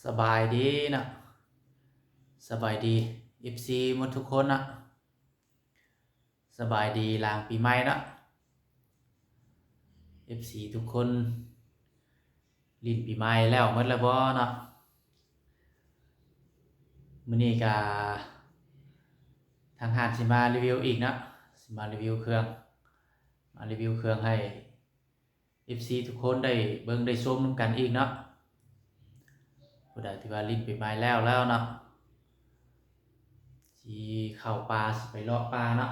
ສະບາຍດີເນາະ ສະບາຍດີ ເອັຟຊີ ໝົດທຸກຄົນເນາະ ສະບາຍດີຫຼັງປີໃໝ່ເນາະ ເອັຟຊີ ທຸກຄົນ ຫຼິ້ນປີໃໝ່ແລ້ວໝົດແລ້ວບໍ່ເນາະ? ມື້ນີ້ກະທາງຮ້ານຊິມາຣີວິວອີກເນາະ ຊິມາຣີວິວເຄື່ອງ ມາຣີວິວເຄື່ອງໃຫ້ ເອັຟຊີ ທຸກຄົນໄດ້ເບິ່ງໄດ້ຊົມນຳກັນອີກເນາະ ຜູ້ໃດທີ່ວ່າຫຼິ້ນປີໃໝ່ແລ້ວແລ້ວເນາະ ຊິເຂົ້າປ່າ ຊິໄປເລາະປ່າເນາະ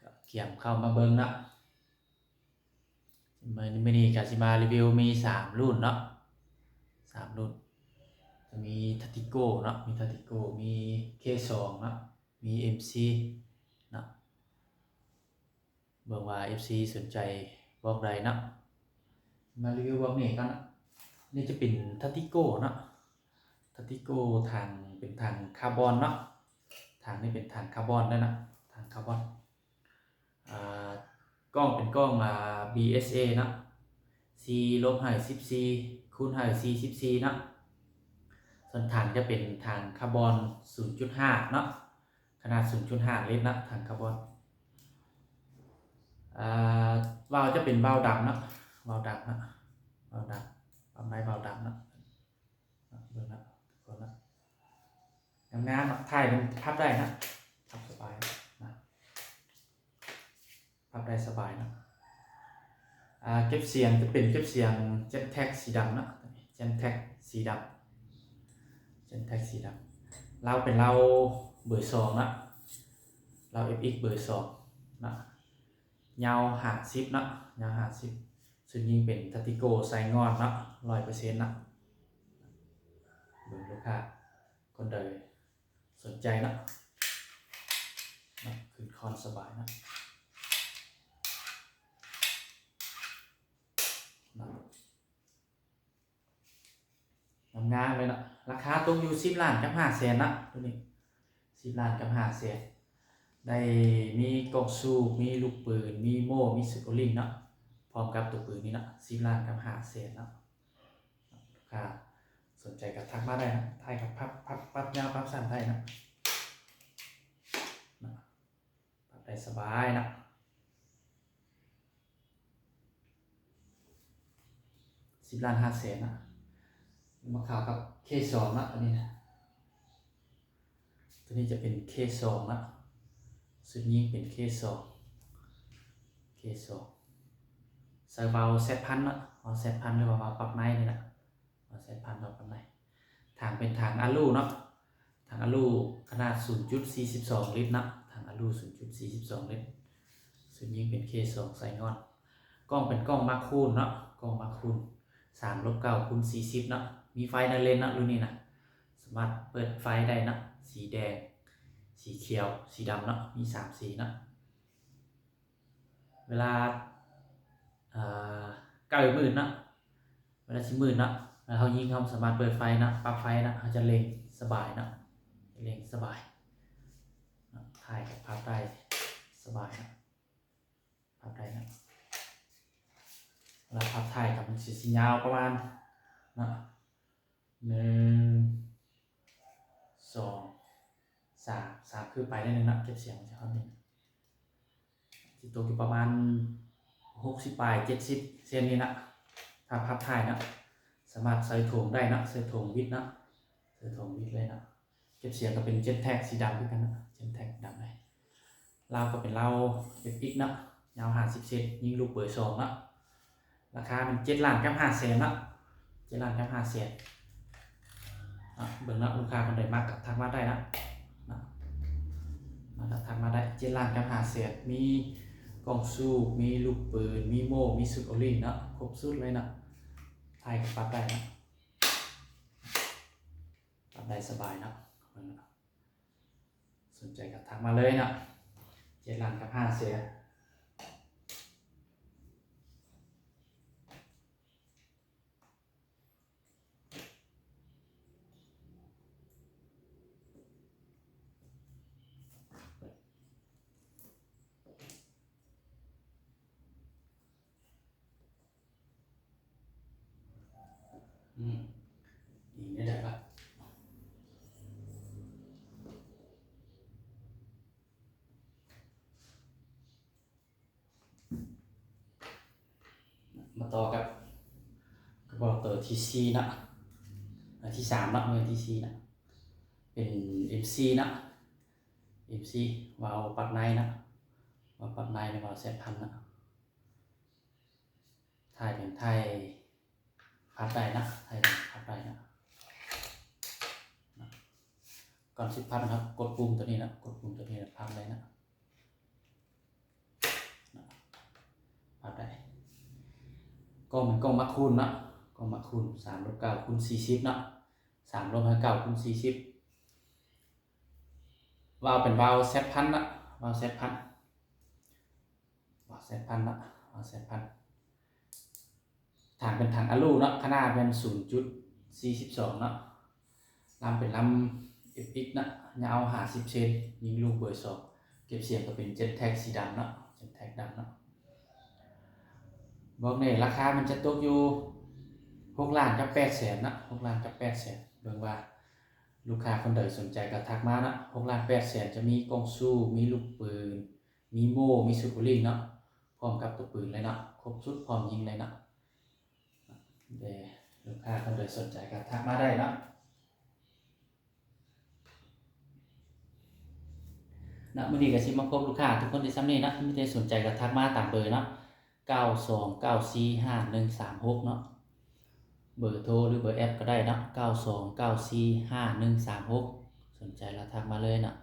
ກະກຽມເຂົ້າມາເບິ່ງເນາະ ມື້ ມື້ນີ້ກະຊິມາຣີວິວມີສາມລຸ້ນເນາະ ສາມລຸ້ນ ຈະມີ Tactico ເນາະ ມີ Tactico ມີ ເຄ ສອງ ເນາະ ມີ ເອັມຊີ ເນາະ ເບິ່ງວ່າ ເອັຟຊີ ສົນໃຈບລັອກໃດເນາະ ມາຣີວິວບລັອກນີ້ກ່ອນເນາະ ນີ້ຈະເປັນ Tactico ເນາະ Tactico ຖັງເປັນຖັງຄາບອນເນາະ ຖັງນີ້ເປັນຖັງຄາບອນເດີເນາະ ຖັງຄາບອນ ອ່າ ກ້ອງເປັນກ້ອງ ອ່າ ບີເອສເອ ເນາະ ສີ່ລົບໃຫ້ສິບສີ່ ຄູນໃຫ້ສີ່ສິບສີ່ເນາະ ສ່ວນຖັງຈະເປັນຖັງຄາບອນສູນຈຸດຫ້າເນາະ ຂະໜາດສູນຈຸດຫ້າລິດເນາະ ຖັງຄາບອນ ອ່າ ວາວຈະເປັນວາວດຳເນາະ ວາວດຳເນາະ ວາວດຳ ປາບໃນວາວດຳເນາະ ເບິ່ງເນາະ ທຸກຄົນເນາະ ງາມໆເນາະ ຖ່າຍມັນພັບໄດ້ເນາະ ພັບສະບາຍເນາະ ພັບໄດ້ສະບາຍເນາະ ອ່າ ເກັບສຽງຈະເປັນເກັບສຽງ Gentex ສີດຳເນາະ Gentex ສີດຳ Gentex ສີດຳ ລາວເປັນລາວເບີສອງເນາະ ລາວເອັຟເອັກເບີສອງເນາະ ຍາວຫ້າສິບເນາະ ຍາວຫ້າສິບ ຊຸດຍິງເປັນ Tactico ໄຊງ່ອນເນາະ ຮ້ອຍເປີເຊັນເນາະ ເບິ່ງລູກຄ້າຄົນໃດສົນໃຈເນາະ ເນາະ ຂຶ້ນຄອນສະບາຍເນາະ ເນາະ ງາມໆເລີຍເນາະ ລາຄາຕົກຢູ່ສິບລ້ານກັບຫ້າແສນເນາະ ໂຕນີ້ ສິບລ້ານກັບຫ້າແສນ ໄດ້ມີກ້ອງສູບ ມີລູກປືນ ມີໂມ່ ມີຊຸດໂອລິງເນາະ ພ້ອມກັບໂຕປືນນີ້ເນາະ ສິບລ້ານກັບຫ້າແສນເນາະ ລູກຄ້າສົນໃຈກໍທັກມາໄດ້ເນາະ ຖ່າຍກັບພັບ ພັບ ປັບຍາວປັບສັ້ນໄດ້ເນາະ ເນາະ ປັບໄດ້ສະບາຍເນາະ ສິບລ້ານຫ້າແສນເນາະ ມາເຂົ້າກັບ ເຄ ສອງເນາະ ໂຕນີ້ນະ ໂຕນີ້ຈະເປັນ ເຄ ສອງເນາະ ຊຸດຍິງເປັນ ເຄ ສອງ ເຄ ສອງ ໃສ່ວາວ ແຊັດ ພັນເນາະ ວາວ ແຊັດ ພັນ ຫຼືວ່າວາວປັບໃນນີ້ນະ ມາໃສ່ພັນດອກກັນໄດ້ ຖັງເປັນຖັງອາລູເນາະ ຖັງອາລູຂະໜາດສູນຈຸດສີ່ສິບສອງລິດເນາະ ຖັງອາລູສູນຈຸດສີ່ສິບສອງລິດ ຊຸດຍິງເປັນ ເຄ ສອງ ໄຊງ່ອນ ກ້ອງເປັນກ້ອງມາກຄູນເນາະ ກ້ອງມາກຄູນ ສາມລົບເກົ້າ ຄູນສີ່ສິບເນາະ ມີໄຟໃນເລນເນາະ ລຸ້ນນີ້ນະ ສາມາດເປີດໄຟໄດ້ເນາະ ສີແດງ ສີຂຽວ ສີດຳເນາະ ມີສາມສີເນາະ ເວລາ ເອີ ໃກ້ມືດເນາະ ເວລາຊິມືດເນາະ ເວລາເຮົາຍິງ ເຮົາສາມາດເປີດໄຟເນາະ ປັບໄຟເນາະ ເຮົາຈະເລັງສະບາຍເນາະ ເລັງສະບາຍເນາະ ຖ່າຍກັບພັບໄດ້ສະບາຍເນາະ ພັບໄດ້ເນາະ ເວລາພັບຖ່າຍກໍມັນຊິ ຊິຍາວປະມານເນາະ ໜຶ່ງ ສອງ ສາມ ສາມ ຄືໄປໄດ້ໜຶ່ງເນາະ ເກັບສຽງຊິຮອດນີ້ ຊິຕົກຢູ່ປະມານຫົກສິບປາຍ ເຈັດສິບເຊັນນີ້ນະ ຖ້າພັບຖ່າຍນະ ສາມາດໃສ່ຖົງໄດ້ນະ ໃສ່ຖົງວິດນະ ໃສ່ຖົງວິດເລີຍນະ ເກັບສຽງກໍເປັນ Gentex ສີດຳຄືກັນນະ Gentex ດຳເລີຍ ລາວກໍເປັນລາວເອັຟເອັກເນາະ ຍາວຫ້າສິບເຊັນ ຍິງລູກເບີສອງເນາະ ລາຄາແມ່ນເຈັດລ້ານກັບຫ້າແສນເນາະ ເຈັດລ້ານກັບຫ້າແສນ ເນາະ ເບິ່ງເນາະ ລູກຄ້າຄົນໃດມັກກໍທັກມາໄດ້ເນາະ ເນາະ ມັກກໍທັກມາໄດ້ ເຈັດລ້ານກັບຫ້າແສນ ມີກ້ອງສູບ ມີລູກປືນ ມີໂມ່ ມີຊຸດໂອລິງເນາະ ຄົບຊຸດເລີຍເນາະ ຖ່າຍກໍປັບໄດ້ເນາະ ປັບໄດ້ສະບາຍເນາະ ເບິ່ງເນາະ ສົນໃຈກໍທັກມາເລີຍເນາະ ເຈັດລ້ານກັບຫ້າແສນ. ອືມ ໂຕທີຊີເນາະ ອັນທີສາມເນາະ ແມ່ນທີຊີເນາະ ເປັນເອັມຊີເນາະ ເອັມຊີ ວາວປັກໃນເນາະ ວາວປັກໃນ ແລະ ວາວແຊດພັນເນາະ ຖ່າຍເປັນ ຖ່າຍພັບໄດ້ເນາະ ຖ່າຍເປັນພັບໄດ້ເນາະ ກ່ອນຊິພັບເນາະ ກົດປຸ່ມໂຕນີ້ເນາະ ກົດປຸ່ມໂຕນີ້ແລ້ວພັບໄດ້ເນາະ. ພັບໄດ້ ກ້ອງເປັນກ້ອງມາຄູນເນາະ ກ້ອງມາຄູນ ສາມລົບເກົ້າຄູນສີ່ສິບເນາະ ສາມລົບໃຫ້ເກົ້າຄູນສີ່ສິບ ວາວເປັນວາວແຊດພັນເນາະ ວາວແຊດພັນ ວາວແຊດພັນເນາະ ວາວແຊດພັນ ຖັງເປັນຖັງອາລູເນາະ ຂະໜາດແມ່ນສູນຈຸດສີ່ສິບສອງເນາະ ລຳເປັນລຳເອັຟເອັກເນາະ ຍາວຫ້າສິບເຊັນ ຍິງລູກເບີສອງ ເກັບສຽງກໍເປັນເຈັດແທັກສີດຳເນາະ ເຈັດແທັກດຳເນາະ ບອກແນ່ລາຄາມັນຈະຕົກຢູ່ຫົກລ້ານກັບແປດແສນເນາະ ຫົກລ້ານກັບແປດແສນ ເບິ່ງວ່າລູກຄ້າຄົນໃດສົນໃຈກໍທັກມາເນາະ ຫົກລ້ານແປດແສນ ຈະມີກ້ອງຊູມ ມີລູກປືນ ມີໂມ່ ມີຊູບບູລິ້ງເນາະ ພ້ອມກັບຕົວປືນເລີຍເນາະ ຄົບຊຸດ ພ້ອມຍິງເລີຍເນາະ ເດ ລູກຄ້າຄົນໃດສົນໃຈກໍທັກມາໄດ້ເນາະ ເນາະ ມື້ນີ້ກໍຊິມາພົບລູກຄ້າທຸກຄົນໄດ້ຊ່ຳນີ້ເນາະ ມີແຕ່ສົນໃຈກໍທັກມາຕາມເບີເນາະ ເກົ້າສອງເກົ້າສີ່ຫ້າໜຶ່ງສາມຫົກເນາະ ເບີໂທ ຫຼື ເບີແອັບກໍໄດ້ເນາະ ເກົ້າສອງເກົ້າສີ່ຫ້າໜຶ່ງສາມຫົກ ສົນໃຈລະທັກມາເລີຍເນາະ